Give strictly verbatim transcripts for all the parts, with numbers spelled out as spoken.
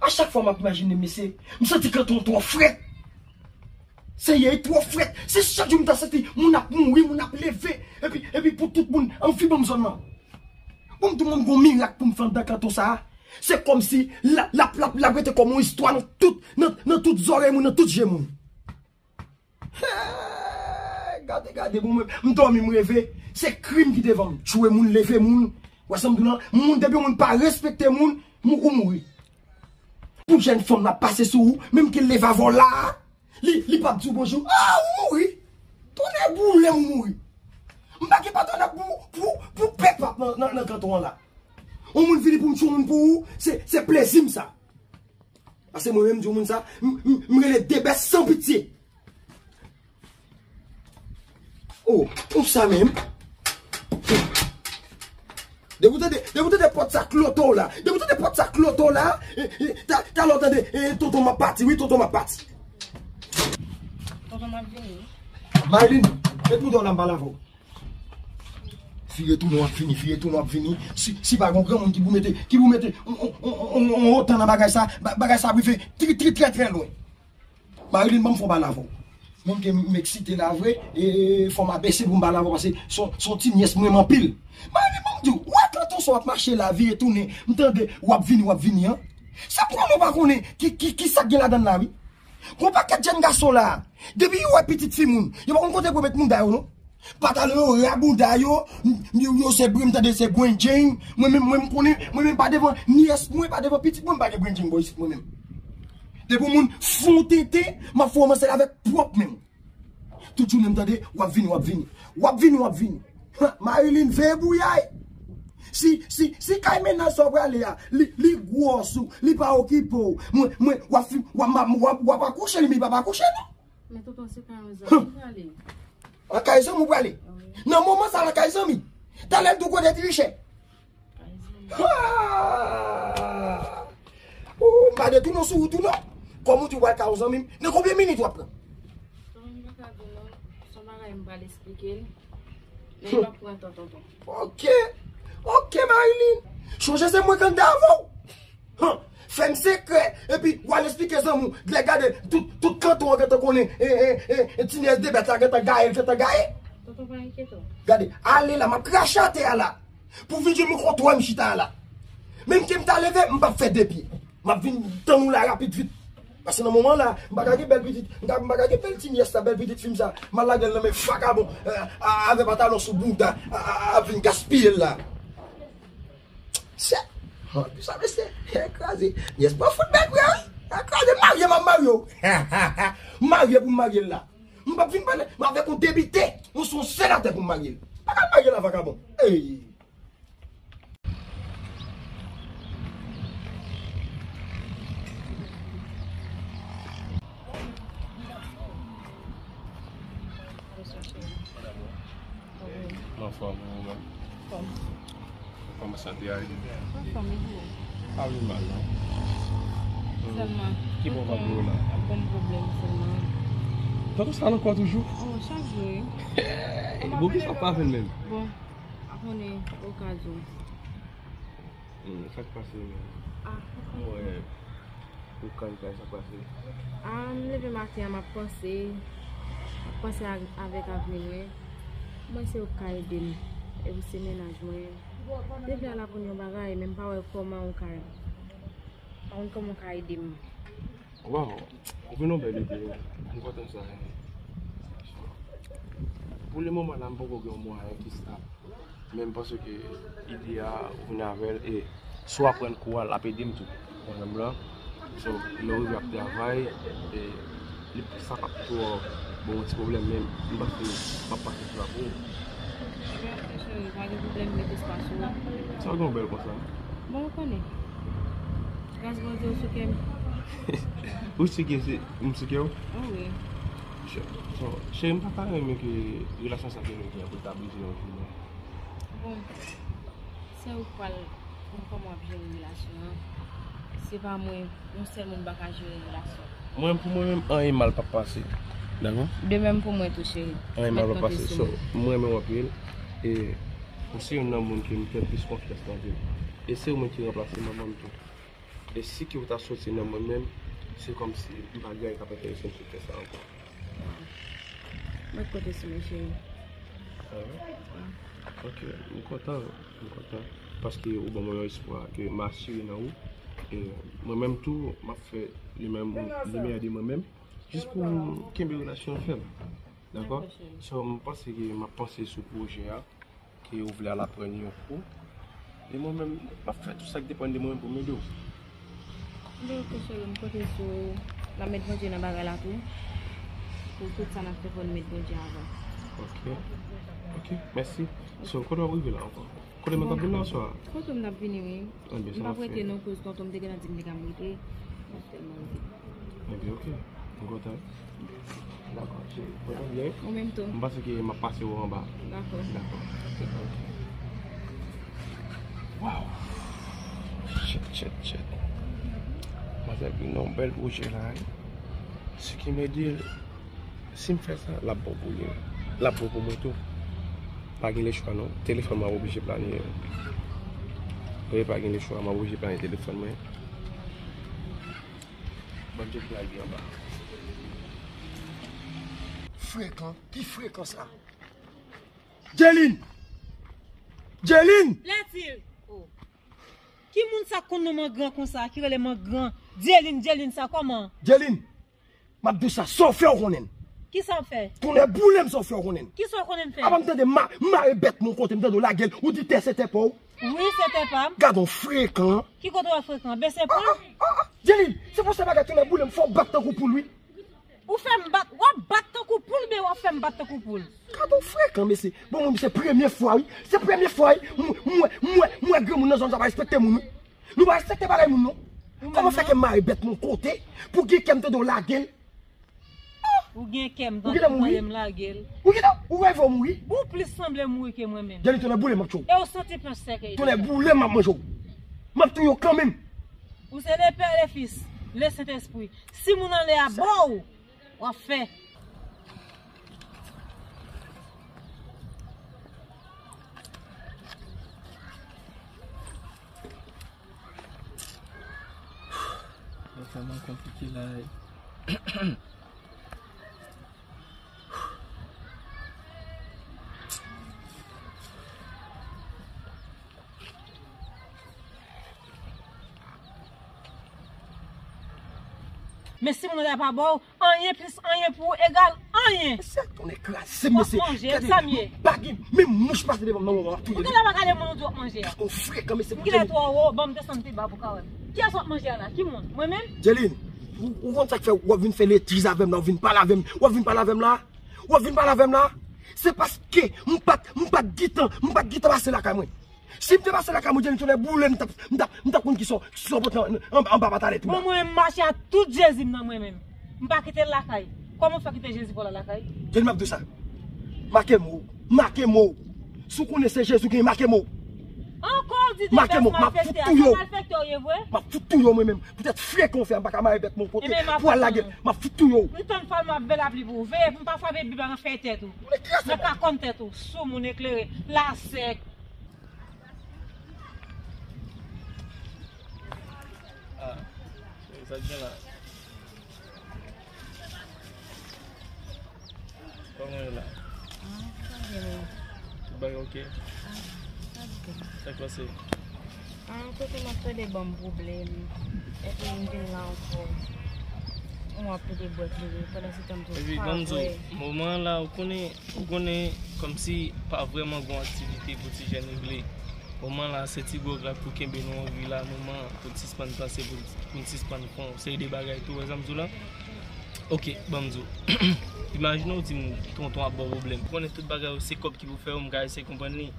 A chak fwa m ap imajine mesye, m santi kanton an twò frèt. Seyè, li twò frèt. Se chak jou m ta santi moun ap mouri, moun ap leve. Epi, epi pou tout moun anvi ban m zòn nan. Bon, m di w, moun gon mirak pou m fè anndan kanton sa a. Se kòmsi l ap, l ap, l ap, l ap rete kòm yon istwa nan tout, nan, nan tout zòrèy moun, nan tout je moun. Hey, gade, gade, bon, mwen, m dòmi, m reve. Se krim ki devan m. Tchwe moun, leve moun. Wè sa m di w lan? Moun, depi yon moun pa respekte moun, mou-, ou mouri. Pou jèn fanm la pase sou ou, menm ke l leve avè w la a, li, li p ap di w bonjou. Ah, ou mouri. Tonnè boule m, ou mouri. M pa gen padonab pou, pou, pou pèp ap nan, nan, nan kanton an la. Yon moun vini pou m tchwe yon moun pou ou, se, se plezi m sa. Paske mwen menm, di yon moun sa, m, m, m rele Debès san pitye. Oh, ou sa menm? Depi w tande, depi w tande pòt sa kloto w la, depi w tande pòt sa kloto w la, eh, eh, ta, talè w tande, eh, tonton m ap pati, wi, tonton m ap pati. Tonton m ap vini. Marilyn, met mouda w la m pale avè w. Vire tounen w ap vini, vire tounen w ap vini. Si, si pa gen yon granmoun ki pou mete, ki pou mete on, on, on, on, on otan nan bagay sa, ba-, bagay sa ap rive tri, tri, trè, trè lwen. Marilyn, ban m fè yon pale avè w. Menm ke m eksite la vre, e fò m abese pou m pale avè w, paske se yon, se yon ti nyès mwen renmen anpil. Marilyn, ban m di w, wè kanton sa w ap mache la, vire tounen, m tande w ap vini, w ap vini an. Se pou nou pa konnen ki, ki, ki sa k gen ladan l la, wi. Gon pakèt jèn gason la, depi yo wè pitit fi moun, yo pa konn kote pou yo met mouda yo, non. Pantalon yo ra bouda yo, m-, yo, yo se bri, m tande se brenjeng. Mwen menm, mwen m konnen, mwen menm pa devan nyès mwen, pa devan pitit mwen, m pa gen brenjeng bò isit mwen menm. Depi yon moun fè yon tenten, m ap fè yon mansèl avèk pwòp men m. Tout jounen m tande, w ap vini, w ap vini. W ap vini, w ap vini. Ha, Marilyn, veye bouyay. Si, si, si kay mennaj sa w prale a, li, li gwòs ou, li pa okipe w. Mwen, mwen, w ap fi-, w ap, w ap, w ap akouche li, men li p ap akouche, non. Men tonton, se pa yon zanmi m prale. An kay zanmi w prale? Wi. Nan moman sa, nan kay zanmi. Talè l tou kote trichè. Kay zanmi. Ha! Ou, m pa detounen w sou wout ou non. Kòm ou di w pral kay yon zanmi m, nan konbyen minit w ap pran? Tonton, m pa ka di w non. Se yon bagay m pral eksplike l. Men l p ap pran tan, tonton. Ok. Ok, Marilyn. Chonje se mwen k anndan avè w. Han, fè m sekrè, epi w al esplike zanmi w. Lè gade, tout, tout kanton an gentan konnen, e, e, e, e, ti nyès de bèt la gentan gaye, l gentan gaye. Tonton, pa enkyete w. Gade, ale la, m ap krache atè a la. Pou vin jwenn mwen kote w, m chita a la. Menm ke m ta leve, m p ap fè de pye. M ap vin tann ou la rapid vit. Paske nan moman la, m pa ka gen bèl pitit, m pa ka gen bèl ti nyès la, bèl pitit fi m sa. M al lage l nan men vakabon, eh, a, avè pantalon sou bouda, a, a, a, ap vin gaspiye l la. Chè! Anpi sa, mesye, kraze. Nyès pa fout bèk vre, wi. Kraze, marye, m ap marye w. M marye pou m marye l la. M p ap vin pale, m avèk yon depite, yon, se yon senatè pou m marye l. Pa ka marye l a vakabon. Ey! Mwen anfòm, ou menm? Anfòm. Kòman sante a ye? Anfòm, e pou ou? Pa vin mal, non. Sèlman. Ki bon pa pou ou la? Ap ban m pwoblèm sèlman. Tankou sa ankò toujou? Oh, chak jou, wi. Bon, ki sa w ap pase menm? Bon, ou konnen okazyon. Hmm, sa k pase menm? Ah, ok. Mwen, ou konn kay sa k pase? Ah, m leve maten an, m ap panse, m ap panse a, avèk avni mwen. Mwen se ou k ka ede m. Epi se mennaj mwen. Depi a l ap yon bagay, men m pa wè kòman ou ka, m pa konn kòman ou ka ede m. Waw, ou vin yon bèl ide, wi. M kontan sa. Pou le moman la, m poko gen yon mwayen ki stab. Men m panse ke ide a, ou vin avè l, e si w aprann kou a, l ap ede m tou. Konprann m la. So, lè w rive ap travay, e li, sa p ap twò bon, yon ti pwoblèm, men m panse m ap pase sou la pou ou. Cheri, pa gen pwoblèm, m met espas ou. Sa w gen yon bèl konsa? Bon, ou konnen. Gras Bondye, ou sou kè m. Ou sou kè, se, m sou kè w? Oh, wi. Chè-, so, cheri, m pa ta renmen ke relasyon sa ke nou gen an pou l ta brize yon jou, non. Bon, se ou k pral konn kòman w ap jere relasyon an. Se pa mwen, yon sèl moun pa ka jere relasyon. Mwen, pou mwen menm, anyen mal p ap pase. Dakò? De menm pou mwen tou, cheri. Anyen mal p ap pase. So, mwen renmen w anpil. E ou se youn nan moun ke m fè plis konfyans nan vi m. E se ou menm ki ranplase manman m tou. E si ke w ta soti nan mwen menm, se kòmsi m pa gen anyen k ap enterese m sou tè sa ankò. Mèt konte sou mwen, cheri. Ah wi? Ok, m kontan, m kontan. Paske ou ban mwen yon espwa ke m asire nan ou. E mwen menm tou, m ap fè li menm, li meyè de mwen menm. Jis pou m kenbe relasyon an fèm. Dakò? Dakò, cheri. So, m panse ke m ap panse sou pwojè a. Ke ou vle al aprann yon kou. E mwen menm, m ap fè tout sa k depann de mwen pou m ede w. Bon, ok, cheri, m konte sou ou. N ap met Bondye nan bagay la tou. Pou tout sa n ap fè, fò n met Bondye avan. Ok. Ok, mèsi. So, kote w ap rive la ankò? Kote mwen t ap vin la oswa? Kote m t ap vini, wi. Ebyen, sa m ap fè. M p ap rete non, koz tonton m te gentan di m te ka m rete. M ap tèlman rete. Ebyen, ok. M kontan. Dakò, cheri. Mwen kontan byen. Ou menm tou. M panse ke m ap pase w anba. Dakò. Dakò. Ok. Waw. Chèt, chèt, chèt. Manzè vin nan yon bèl pwojè la, wi. Ce qui me dit, si m fè sa, l ap bon pou li. L ap bon pou mwen tou. Pa gen lechwa non. Telefòn mwen ap oblije planye. Wi, pa gen lechwa, m ap oblije planye telefòn mwen. Ban m tcheke lage anba. Frekan? Ki frekan sa? Jelin! Jelin! Platil! Oh. Ki moun sa k konn non Mangran konsa, ki rele Mangran? Jelin, Jelin sa kòman? Jelin! M ap di w sa, sa w fè w konnen. Kisa w fè? Tonnè boule m, sa w fè w konnen. Kisa w konnen m fè? Apa m tande ma-, mare bèt mwen kote m tande w lage l, ou di tè se tè pa w. Wi, se tè pa m. Gad on frekan. Ki kote w wè frekan? Bese pran. Ah, ah, ah, Jelin, se pou se bagay tonnè boule m, fò w bat tankou poul wi. Ou fè m bat, w ap bat tankou poul, men w ap fè m bat tankou poul. Gad on frekan, mesye. Bon, mwen, se premye fwa wi. Se premye fwa wi. Mwen, mwen, mwen, mwen granmoun nan zòn sa pa respekte moun wi. Nou pa respekte bagay moun non. Kòman fè ke m mare bèt mwen kote pou gen kè m tande w lage l? Ou gen kè m tande m lage l. Ou gentan, ou reve w mouri? Ou plis sanble mouri ke mwen menm. Jelin, tonnè boule m ap tchou. E ou santi pyon sèkèy. Tonnè boule m ap manje w. M ap touye w kanmenm. Ou se le Pè, le Fis, le Sentespri. Si moun anlè a ba w, w ap fè. Sa vrèman konplike la. Men si moun nan pa ba w anyen plis anyen pou w egal anyen. Mesye, tounen kraze, mesye. W ap manje, sa m ye. Pa gen menm mouch pase devan m nan moman w ap touye. Ou genlè pa gade moun ou di w ap manje a. Ou frekan, mesye. M genlè twò wo, ban m desann pi ba pou w ka wè m. Kiyès w ap manje a la? Ki moun? Mwen menm? Jelin, ou, ou konn sa k fè w ap vin fè letiz avè m la, w ap vin pale avè m, w ap vin pale avè m la? W ap vin pale avè m la? Se paske m pa t, m pa t gentan, m pa t gentan pase lakay mwen. Si m te pase lakay mwen, Jelin, tounen boule, m t ap, m t ap, m t ap konn kisa, kisa w pote an, an, anba patalèt ou la. Bon, mwen, m mache ak tout Jezi m nan mwen menm. M pa kite l lakay. Kòman w fè kite Jezi pa w la lakay? Jelin, m ap di w sa. Make mo. Make mo. Si w konnen se Jezi w gen, make mo. Ankò w di divès malfektè a, se malfektè w ye vre? M ap fout touye w mwen menm. Poutèt frekan w fè a, m pa ka mare bèt mwen kote pou al lage. M ap fout touye w. M tann fwa m ap vle lapli pou ou. Veye pou m pa frape Bib la nan fèy tèt ou. Nan kakòn tèt ou. Sou moun eklere. Lasèk. Ah, sa k gen la? Kòman w ye la? Ah, sa byen, wi. Tout bagay oke? Ah, sa byen. Sa k pase? Ah, kote m ap tande ban m pwoblèm. Epi m vin la ankò. Ou ap pede bwè kleren. Pandan se tan m tou pa bwè. Epi, ban m di w, moman an la, ou konnen, ou konnen, kòmsi pa vrèman gon aktivite pou ti jèn regle. Moman la, se ti gwòg la k pou kenbe nou an vi la, moman pou n sispann panse, pou, pou n sispann fè yon seri de bagay tou, wè sa m di w la? Oke, ban m di w. Imajine w di m tonton ap ba w pwoblèm. Ou konnen tout bagay yo se kòb ki pou fè yo, m ka eseye konprann li.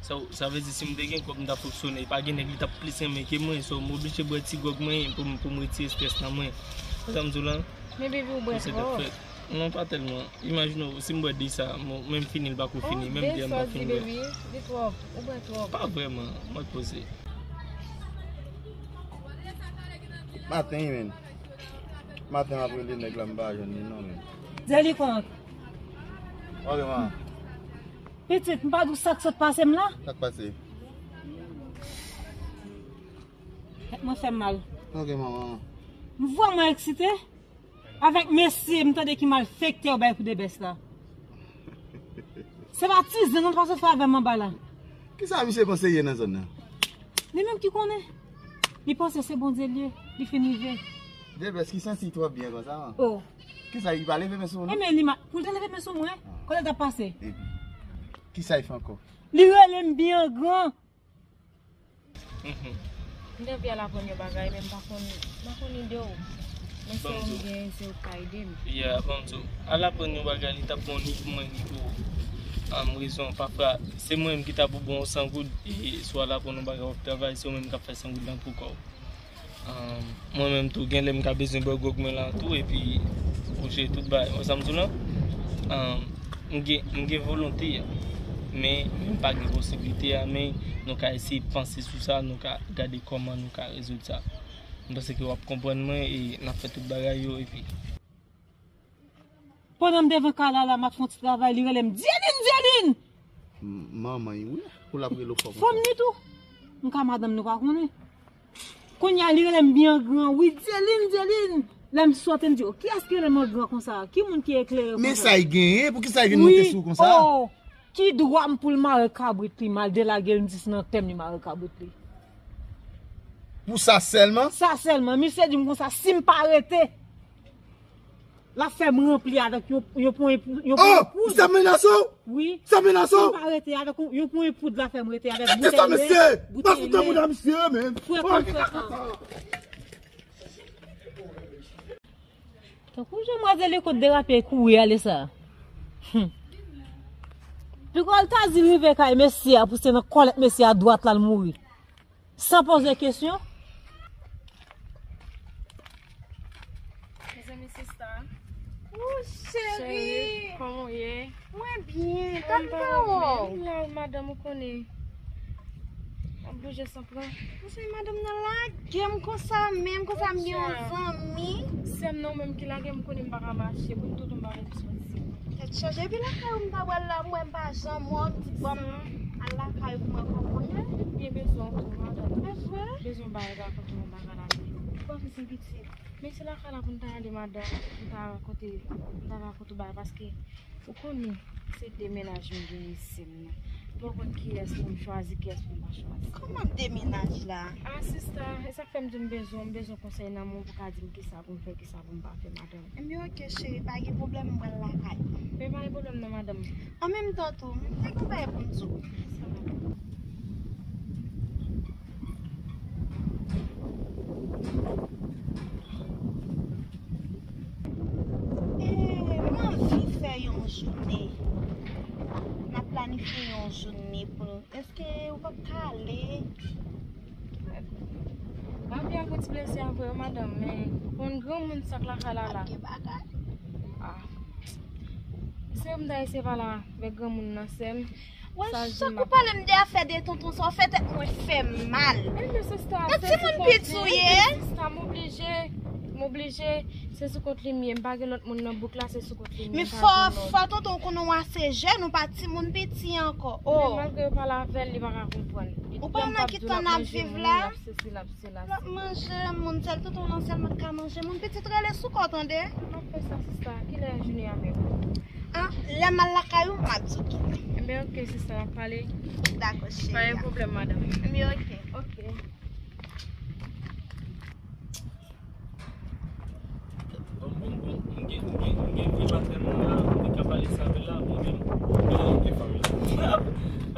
Sa, sa vle di si m te gen kòb, m t ap fonksyone. Pa gen nèg li t ap plis renmen ke mwen, so m oblije bwè ti gwòg mwen pou m, pou m retire estrès nan mwen. Wè sa m di w la? Men baby, ou bwè twòp. Non, pa tèlman. Imajine w, si m bwè de sa, m, menm fini, l pa ko fini. Menm de a, m pa fin bwè. Li twòp. Ou bwè twòp. Pa vrèman. Mwen poze. Maten, wi, men. Maten, m ap rele nèg la, m pa jwenn li, non, men. Di li konk. Ok, man. Pitit, m pa di w sa k sot pase m la? Sa k pase? Tèt mwen fè m mal. Ok, manman. M vrèman eksite. Avèk mesye m tande ki malfektè yo bay kou de bès la. Se pa ti zen non, pa sot fè avè m anba la. Kisa misye panse ye nan zòn nan? Li menm ki konnen. Li panse se Bondye l ye. Li fin rive. De bès ki santi twò byen konsa, man. Oh. Kisa, li pa leve men sou ou, non? Ebyen, li ma-, pou l te leve men sou mwen, kote l t ap pase? Epi, kisa li fè ankò? Li rele m byen gran. Mhm. M te anvi al aprann yon bagay, men m pa konn, m pa konn ide w. Men se ou m gen, se ou k ka ede m. Yeah, ban m di w. Al aprann yon bagay, li t ap bon ni pou mwen, ni pou ou. Am, rezon, pafwa, se mwen menm ki ta pou bon san goud, e si w al aprann yon bagay, w ap travay, se ou menm k ap fè san goud lan pou kò w. Ahn, mwen menm tou, gen lè m ka bezwen bwè gwòg mwen lan tou, epi ou jere tout bagay. Wè sa m di w lan? Ahn, m gen, m gen volonte a, men, men m pa gen posiblite a, men nou ka eseye panse sou sa, nou ka gade kòman nou ka rezoud sa. M panse ke w ap konprann mwen e n ap fè tout bagay yo, epi Pandan m devan kay la, la, m ap fè yon ti travay, li rele m, "Dieline, Dieline!" M-, manman, wi, pou l ap rele w fò konsa. Fanm ni tou. M ka madanm nou pa konnen. Kounye a, li rele m byen gran, "Wi, Dieline, Dieline!" Lè m sòti, m di, "Oh, kiyès ki rele m an gran konsa? Ki moun ki eklere konsa?" Men sa y genyen, poukisa y vin monte sou w konsa? Oh, ki dwa m pou l mare kabrit li, m al delage l, m di se nan tè m li mare kabrit li. Pou sa sèlman? Sa sèlman. Misye di m konsa, si m pa rete, l ap fè m ranpli avèk yon, yon pwen pou, yon pwen poud. Oh! Sa menase w? Wi. Sa menase w? Si m pa rete avèk yon, yon pwen poud, l ap fè m rete avèk boutèy lè, boutèy lè. Frekan, frekan. Tankou jan mwazel li kot derape kouri ale sa. Hmm. Piko l ta di l rive kay mesye a, pou se nan kòlèt mesye a dwat la l mouri. San poze kesyon. Mezanmi, sista. Ou cheri. Cheri, kòman w ye? Mwen byen. Kòman w ye? M la, madanm, ou konnen. M ap bouje san pran. Ou se madanm nan lage m konsa menm, konsa m gen yon zanmi. Sè m nan ou menm ki lage m, konnen m pa ka mache, pou m toutou m pa mete sòti. Tèt chaje, epi lakay ou m ta pral la, m wè m pa janm wè w, m di bon, al lakay ou pou mwen konprann. Byen bezwen w tou, madanm. E vre? Bezwen bay rakonte yon bagay la. Ou pa bezwen pitit. Men se lakay la pou n ta ale, madanm, pou n ta rakonte, pou n ta rakonte bagay, paske ou konnen se de mennaj m gen isit nan. M pa konn kiyès pou m chwazi, kiyès pou m pa chwazi. Kòman de mennaj la? Ah, sista, e sa k fè m di w m bezwen, m bezwen konsèy nan men w pou ka di m kisa pou m fè, kisa pou m pa fè, madanm. Ebyen, oke, cheri, pa gen pwoblèm, m pral lakay mwen. Men pa gen pwoblèm non, madanm. An menm tan tou, m te gen yon bagay pou m di w. E, m anvi fè yon jounen. N ap planifye yon jounen pou nou. Èske ou p ap ka ale? Lavi a gon ti blese avè w, madanm, men ou konn granmoun sa k lakay la la. Ap gen bagay. Ah. Se m ta eseye pale avèk granmoun nan, sè m. Wè, chak ou pale m de afè de tonton sa, w fè tèt mwen fè mal. Ebyen, sista, se sou kont li. Yon timoun piti w ye. Sista, m oblije, m oblije, se sou kont li m ye. M pa gen lòt moun nan bouk la, se sou kont li m ye. Men fò, fò tonton konnen w ase jèn, ou pa timoun piti ankò. Oh. Men malgre yo pale avè l, li pa ka konprann. Ou pa nan ki tan n ap viv la? L ap sesi, l ap sela. L ap manje moun, sèl tonton lan sèlman k ka manje moun. Pitit, rele sou kò w, tande? M ap fè sa, sista. Kilè jounen an menm? Ah, lè m al lakay ou, m ap di w kilè. Ebyen, oke, sista, n ap pale. Dakò, cheri. Pa gen pwoblèm, madanm. Ebyen, oke. Oke. Bon, bon, bon, m gen, m gen, m gen vye patnè m nan la, m te ka pale sa avè l la, bon, men, men,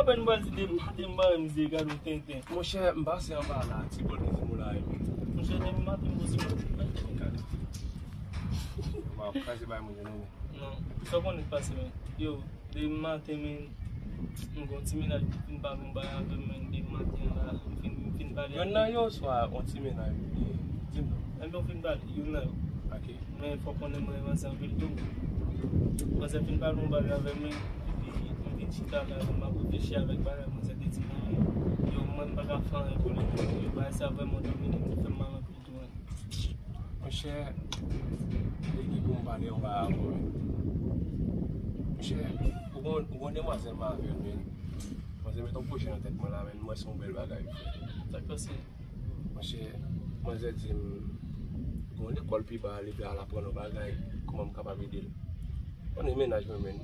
apèn m pral di depi maten m pa wè mizye, gade yon tenten. Monchè, m pase anba la, ti bòl ki fimo la, e. Monchè, depi maten m poze bòl, gade. M ap kraze bay moun yo, non. Non, sa w konnen k pase, men. Yo, depi maten, men, m gon ti mennaj ki fin pale yon bagay avè m, men, depi maten la, m fin, m fin pale avè l. Youn nan yo, swa yon ti mennaj, di m non. Enben, w fin pale, youn nan yo. Ok. Men fò w konnen mwen renmen anpil tou. Manzè fin pale yon bagay avè m, men, epi m vin chita la, m ap reflechi avèk bagay manzè te di m nan, men, yo, mwen, m pa ka fè anyen pou li, men, yo, bagay sa vrèman domine m, li fè m mal anpil. Monchè, li gen pou m pale yon bagay avè w. Monchè, ou gon, ou gon demwazèl m avè l, men. Manzè met yon pwojè nan tèt mwen la, men, m wè se yon bèl bagay. Sa k pase? Monchè, manzè di m, gon lekòl pi ba, li vle al aprann yon bagay, kòman m kapab ede l. Konnen mennaj mwen, men.